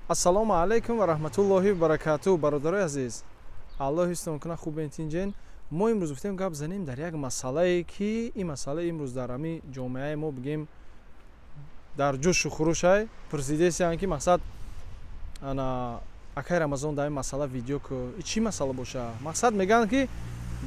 Ассалому алайкум ва раҳматуллоҳи ва баракатуҳ. Бародарои азиз, Аллоҳ ҳифзтон кунад, хубен, тинҷен. Мо имрӯз гуфтем, гап занем дар як масъалае, ки ин масъала имрӯз дар ҳамин ҷомеаи мо, бигем, дар ҷӯшу хурӯшай. Пурсидесиян, ки мақсад, ана акай Рамазон, дар ин масъала видео ку. И чӣ масъала боша? Мақсад, мегӯянд, ки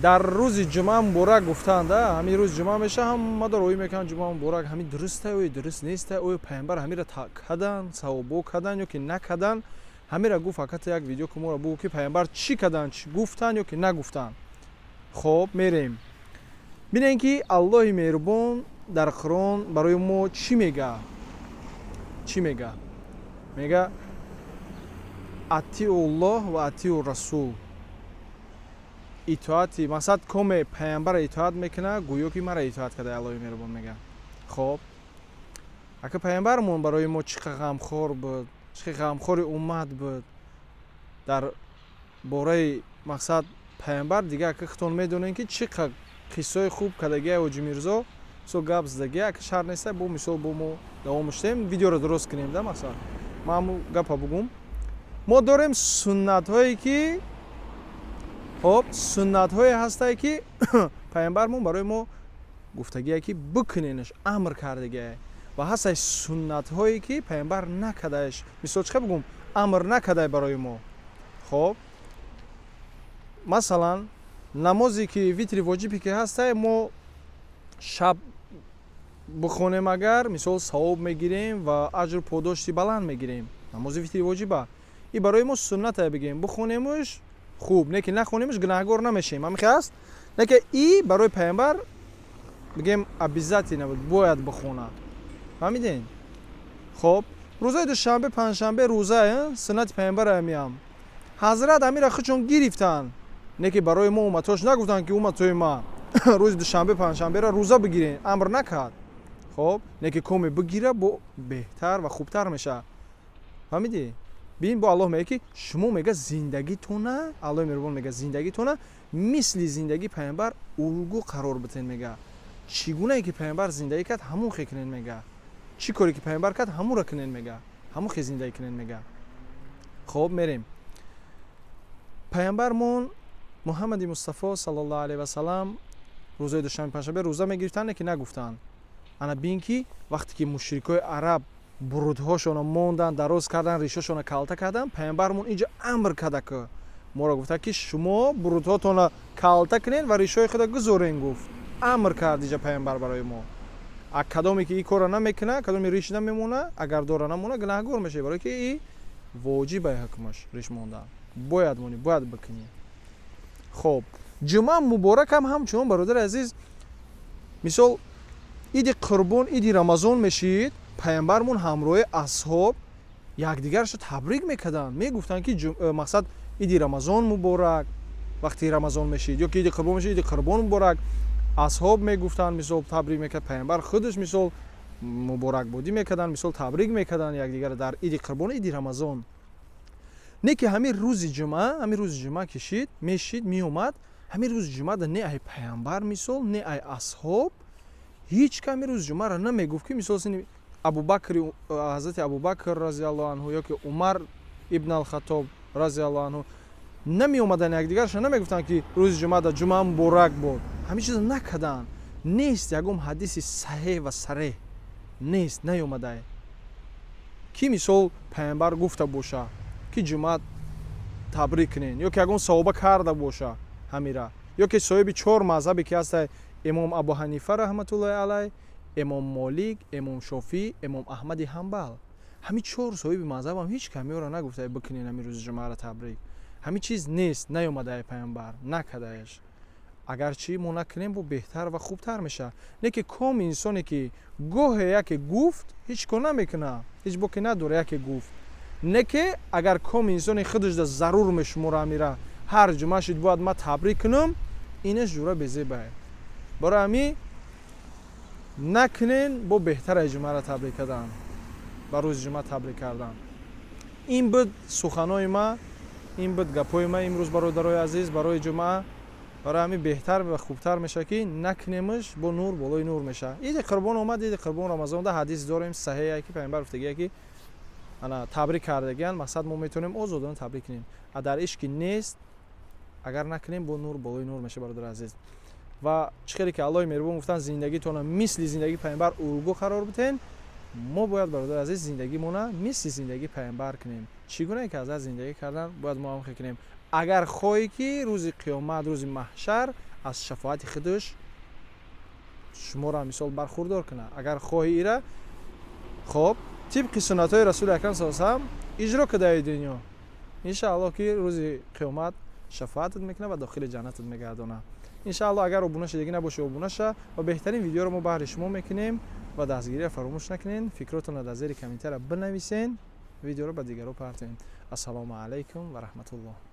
дар рӯзи ҷумъа муборак гуфтанд. Ҳамин рӯзи ҷумъа меша, ҳама дороӣ мекунанд, ҷумъа муборак. Ҳамин дуруста ё дуруст неста? Оё пайғамбар ҳамира кадан, савобо кадан ё ки накадан? Ҳамира гуфт, аката як видео ку, моро бугӯ, ки пайғамбар чӣ кадан, чӣ гуфтанд ё ки нагуфтанд. Хоб, мерем, бинем, ки Аллоҳи меҳрубон дар Қуръон барои мо чӣ мега, чӣ мега. Мега: أطيعوا الله وأطيعوا الرسول. Итоати, мақсад, коме пайғамбара итоат мекуна, гӯё ки мара итоат карда, Аллоҳи меҳрубон мега. Хоб, ака пайғамбармон барои мо чӣ қа ғамхор буд, чӣ қа ғамхори уммат буд. Дар бораи, мақсад, пайғамбар дига, ака, худтон медонем, ки чӣ қа қиссаҳои хуб кардагия. Ҳоҷи Мирзо мисол гап задагия, ака, шарт неста, бо мисол бо мо давом доштем, видеоро дуруст кунем да. Мақсад, ман ҳамун гапа бугум. Мо дорем суннатҳое, ки, хоб, суннатҳое ҳастае, ки пайғамбармон барои мо гуфтагие, ки бикуненаш, амр кардагие, ва ҳастай суннатҳое, ки пайғамбар накардаеш, мисол, чӣ бугум, амр накардай барои мо. Хоб, масалан, намозе ки витри воҷибе ки ҳастай, мо шаб бихонем агар, мисол, савоб мегирем ва аҷру подошти баланд мегирем. Намози витри воҷиба и барои мо суннате, бигем, бихонемш хуб, не ки нахонемш, гунаҳгор намешем. Ҳамихе аст, не ки и барои пайғамбар, бигем, обязательно буд, бояд бихонад. Фаҳмидем? Хоб, рӯзои душанбе, панҷшанбе рӯза суннати пайғамбар амиам. Ҳазрат амира худшон гирифтанд, не ки барои мо, умматош, нагуфтанд, ки умматои ма, рӯзи душанбе, панҷшанберо рӯза бигирен. Амр накард. Хоб, не ки коме бигира, бо беҳтар ва хубтар мешавад. Фаҳмидӣ? Бин, бо Аллоҳ мега, ки шумо, мега, зиндагитона, Аллоҳи меҳрубон мега, зиндагитона мисли зиндагии пайғамбар улгӯ қарор битен. Мега, чӣ гунае ки пайғамбар зиндагӣ кард, ҳамон хе кунен. Мега, чӣ коре ки пайғамбар кард, ҳамонро кунен. Мега, ҳамон хе зиндагӣ кунен, мега. Хоб, мерем. Пайғамбармон Муҳаммади Мустафо саллаллоҳу алайҳи васалам рӯзои душанбе, панҷшанбе рӯза мегирифтанд, ки нагуфтанд. Ана бин, ки вақте ки мушрикои араб бурудҳошонро монданд, дароз кардан, ришошонро калта карданд, пайғамбармон инҷо амр карда, ки моро гуфта, ки шумо бурудҳотонро калта кунед ва ришои худро гузорен, гуфт. Амр кард инҷа пайғамбар барои мо. А кадоме ки ин корро намекуна, кадоме риш намемона, агар дора намона, гунаҳгор мешавад, барое ки и воҷибай ҳукмаш, риш мондан бояд монӣ, бояд бикунӣ. Хоб, ҷумъа муборакам ҳамчунон, бародари азиз. Мисол, иди Қурбон, иди Рамазон мешид, пайғамбармон ҳамроҳи асҳоб якдигарашо табрик мекарданд, мегуфтанд, ки мақсад, иди Рамазон муборак, вақти Рамазон мешид, ё ки иди Қурбон мешид, иди Қурбон муборак, асҳоб мегуфтанд, мисол, табрик мекард пайғамбар худаш, мисол, муборакбодӣ мекарданд, мисол, табрик мекарданд якдигара дар иди Қурбон, иди Рамазон. Не ки ҳамин рӯзи ҷумъа, ҳамин рӯзи ҷумъа кишид, мешид, меомад, ҳамин рӯзи ҷумъада не ай пайғамбар, мисол, не ай асҳоб ҳеҷ ка ҳамин рӯзи ҷумъаро намегуфт, ки, мисол, сини Абубакри, ҳазрати Абубакр разиаллоҳу анҳу ё ки Умар ибн Алхатоб разиаллоҳу анҳу намеомаданд, якдигарашон намегуфтанд, ки рӯзи ҷумъада ҷумъа муборак бод. Ҳамин чизо накарданд. Нест ягон ҳадиси саҳеҳ ва сареҳ нест, наёмадае, ки, мисол, пайғамбар гуфта боша, ки ҷумъа табрик кунен, ё ки ягон саҳоба карда боша ҳамира, ё ки соҳиби чор мазҳабе ки ҳаста: имом Абу Ҳанифа раҳматуллоҳи алайҳ, имом Молик, имом Шофиӣ, имом Аҳмади Ҳанбал. Ҳамин чор соҳиби мазҳабам ҳеҷ камиёро нагуфта, бикунен ҳамин рӯзи ҷумъаро табрик. Ҳамин чиз нест, наёмадае, пайғамбар накардаеш. Агарчи мо накунем, бо беҳтар ва хубтар мешавад. Не ки коми инсоне ки гоҳе яке гуфт, ҳеҷ кор намекунад, ҳеҷ боке надора, яке гуфт. Не ки агар коми инсоне худашда зарур мешумора, амира ҳар ҷумъа шид, бояд ман табрик кунам, инаш ҷура безебае. Барои ҳамин накунен, бо беҳтаре ҷумъаро табрик кардан, ба рӯзи ҷумъа табрик кардан. Ин буд суханои ма, ин буд гапҳои ма имрӯз, бародарои азиз, барои ҷумъа. Барои ҳамин беҳтар ва хубтар мешавад, ки накунемш, бо нур болои нур мешавад. Иди Қурбон омад, иди Қурбон Рамазонда ҳадис дорем саҳеҳе, ки пайғамбар гуфтагие, ки Ана табрик кардагиян, мақсад, мо метавонем озодона табрик кунем. А дар иш ки нест, агар накунем, бо нур болои нур меша, бародари азиз. Ва чӣ хеле ки Аллоҳи меҳрубон гуфтанд: «Зиндагитона мисли зиндагии пайғамбар улгӯ қарор бидиҳен». Мо бояд, бародари азиз, зиндагимона мисли зиндагии пайғамбар кунем. Чӣ гунае ки ҳазрат зиндагӣ карданд, бояд мо ҳам кунем, агар хоҳӣ, ки рӯзи қиёмат, рӯзи маҳшар аз шафоати худаш шуморо мисол бархурдор кунад. Агар хоҳӣ ира, хоб, тибқи суннатҳои Расули акрам са салам иҷро кудаи дунё, иншааллоҳ, ки рӯзи қиёмат шафоатат мекунад ва дохили ҷаннатат мегардонад, иншааллоҳ. Агар обуна шудагӣ набошӣ, обуна ша ва беҳтарин видеоро мо баҳри шумо мекунем. Ва дастгириро фаромӯш накунед, фикротонро дар зери комментария бинависен, видеоро ба дигарон партоед. Ассалому алайкум ва раҳматуллоҳ.